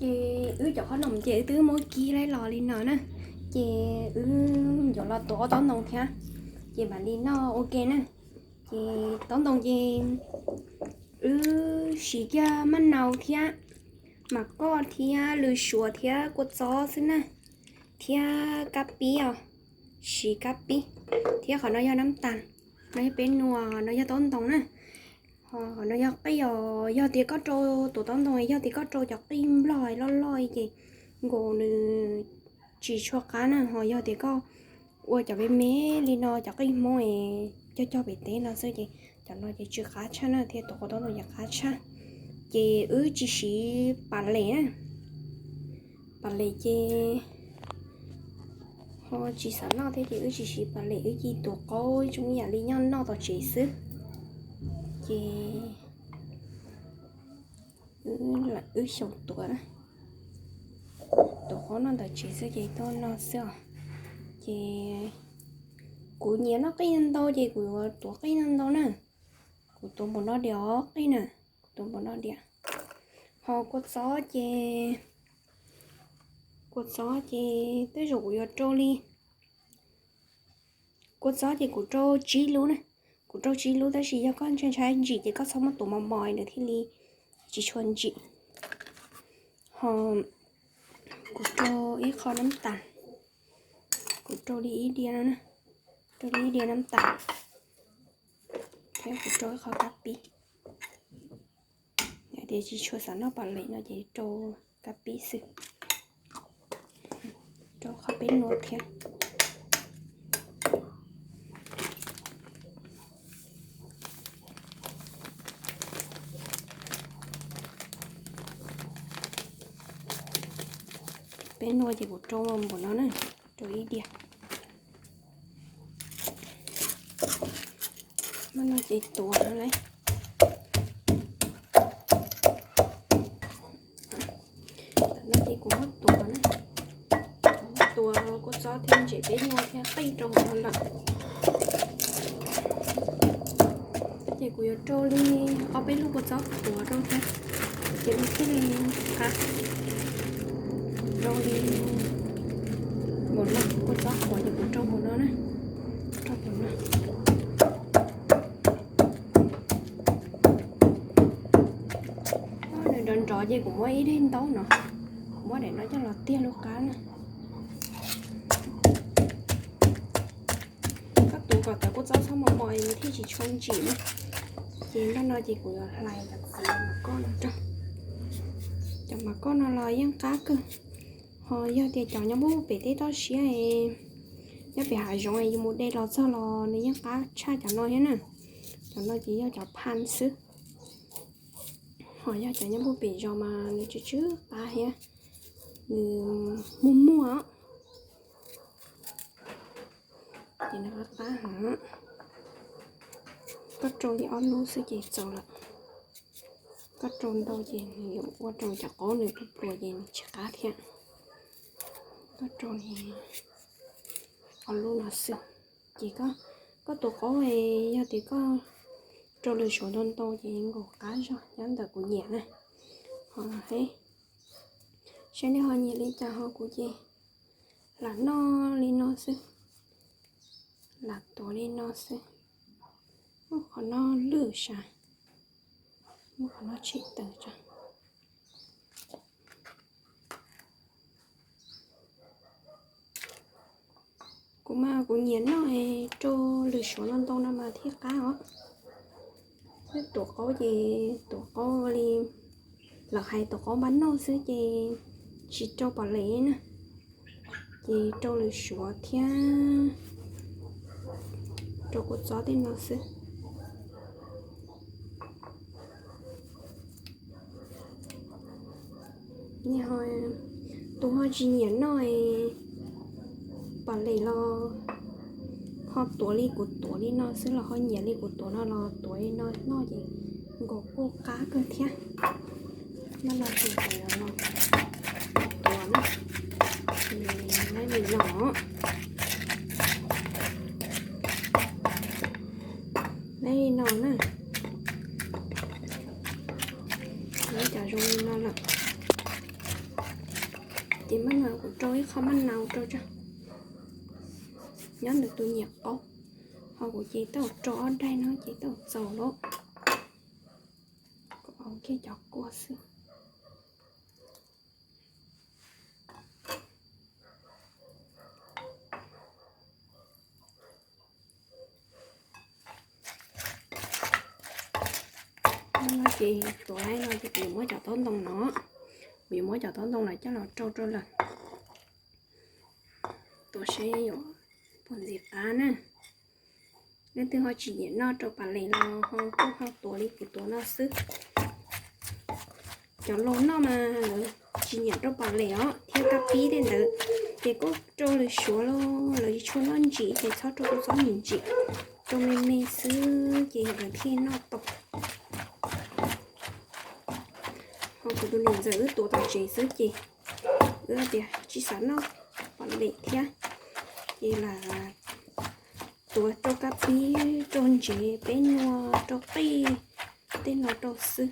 Ces wb cov qhob noom ces wb twb muab kib laib los li no na, ces wb yuav los tuav ob taub ntoo thiab, ces mam li noj ua ke na. Ces taub ntoo ces wb siv kiag maj nau thiab, mam koj thiab lws suav thiab kua txob xwb na, thiab kab pib os, siv kab pib, thiab qhov no yog nab tas, no yog peb nua, no yog taub ntoo na. Qhov no yog qij os, yog tias koj rau, tuav taub ntoo yog tias koj rau cov qij nplog loj loj ces nkaus nws tsis tshua qab na, ho yog tias koj ua cov me me li no cov qij Hmoob es cog cog pem teb no xwb ces cov no ces tsis qab tshaj na, thiab tuav qhov taub ntoo ces qab tshaj. Ces wb tsis siv pas les na, pas les ces ho tsis xav noj thiab ces wb tsis siv pas les, wb cia tuav qaub zoo ib yam li nyob noj tom tsev xwb. Ces wb xyaum tuav, tuav qaub noj ntawm tsev xwb ces tuaj noj xwb os. Ces kuv nyiam noj qij ntau ces kuv yuav tuav qij ntau na. Kuv tuav npaum no diam os qij na, kuv tuav npaum no diam. Ho kua txob ces, kua txob ces tej zaum kuv yuav rau li, kua txob ces kuv rau tsib lub na, kuv rau tsib lub tab sis yog koj ntshai ntshai ntsim ces koj txhob muab tuav mos mos nws thiaj li tsis tshua ntsim. Ho kuv rau ib qho nab tas, kuv rau li ib diav no, rau li ib diav nab tas, thiab kuv rau ib qho kab pib. Yog tias tsis tshua xav noj pas les no ces rau kab pib xwb, rau qhov peb nua thiab. Peb nua ces kuv rau npaum no na, rau ib diav. Mas no ces tuav no lauj. Tam no ces kuv muab tuav na, kuv muab tuav kua txob thiab ntsim peb nua thiab qij rau hauv no lawm. Ces kuv yuav rau li ob peb lub kua txob tuav rau thiab, ces nws thiaj li qab. Rau li npaum no, kua txob tuav ces kuv rau npaum no na, rau npaum no. Nws nrov nrov ces kuv muab ib daim ntaub no, kuv muab daim no coj los tiag lub qab na. Koj tuav kom cov kua txob txhob mos mos nws thiaj tsis tshua ntsim na. Ces npaj no ces kuv yuav hlais cov txiv mas koj no rau. Cov mas koj no los yeej qab kawg. Ho yog tias cov nyob pem teb toj siab, nyob pem hav zoov yus mus de los txog los nws yeej qab tshaj cov no thiab na. Cov no ces yog cov phaj xwb. Ho yog cov nyob pem zos mas nws tsw tsw qab thiab, nws muag muag. Ces nws qab qab heev. Koj rau li ob lub xwb ces txaus lawm. Koj rau ntau ces nws yuav ua rau cov qaub nws pluag pluag ces nws tsis qab thiab. Koj rau li ob lub no xwb. Ces koj tuav qaub, yog tias koj rau lws suav ntau ntau ces nkaus qab zog nyob ntawm kuv nyiam na. Ho saib nej ho nyiam li cas, ho kuv ces lam noj li no xwb, lam tuav li no xwb. Muab qhov no lwj sav, muab qhov no tsim tawm tso. Kuv mas kuv nyiam noj rau lws suav ntau ntau no mas thiaj qab os. Tuav qaub ces tuav qaub li lawv hais tuav qaub npaj noj xwb ces tsis rau pas les na. Ces rau lws suav thiab rau kua txob tej no xwb. Tus ho tsis nyiam noj pas les los ho tuav li kuv tuav li no xwb, los ho nyiam li kuv tuav no los tuav li no noj ces nkaus kuj qab kawg thiab. Noj no ces kuv yuav los tuav na, laib li no, laib li no na. Laib cov zoo li no lawm. Ces maj mam kuv rau ib qho maj mam rau tso, nyob ntawm tus nyiam qaub. Ho kuv ces tau rau ob daim no ces tau txaus lawm. Kuv ua kiag cov kua xwb. Ces tuav laib no ces kuv yuav muab cov taub ntoo no, kuv yuav muab cov taub ntoo no coj los rau rau lawm. Tuav seb yuav puas ntxim qab na. Leej twg ho tsis nyiam noj rau pas les los ho kuj ho tuav li kuv tuav no xwb. Cov laus noj mas lawv tsis nyiam rau pas les os thiab kab pib tej ntawd, ces kuj rau lwm suav los lawv tsis tshua noj ntsim ces txhob rau kuv txhob ntsim ntsim, rau me me xwb ces lawv thiaj noj tau. Ho kuv tus niam ntxawm wb tuav tom tsev xwb ces wb tias tsis xav noj pas les thiab, ces lam tuav rau kab pib, rau ntsev, peb nyuag rau qij tej no rau xwb.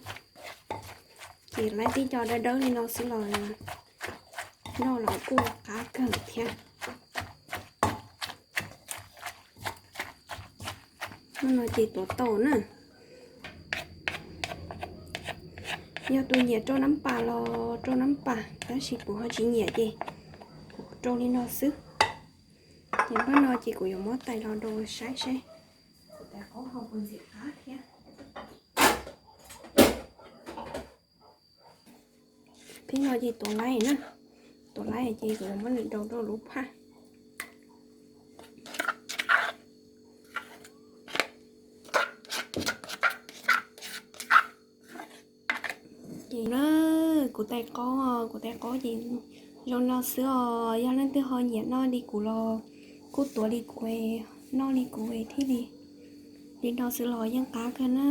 Ces laib tib co dawb dawb li no xwb los noj los kuj qab kawg thiab. Hnub no ces tuav tau na. Yog tus nyiam rau nab pas los rau nab pas, tab sis kuv ho tsis nyiam ces kuv rau li no xwb. Ces npaj no ces kuv yuav muab tais los rau saib seb kuv tais qaub ho puas ntxim qab thiab. Peb no ces tuav laib na, tuav laib ces kuv yuav muab nws rau rau lub phaj. Ces na, kuv tais qaub, kuv tais qaub ces zoo no xwb os. Yog leej twg ho nyiam noj li kuv los kuj tuav li kuv, noj li kuv thiaj li, li no xwb los yeej qab kawg na.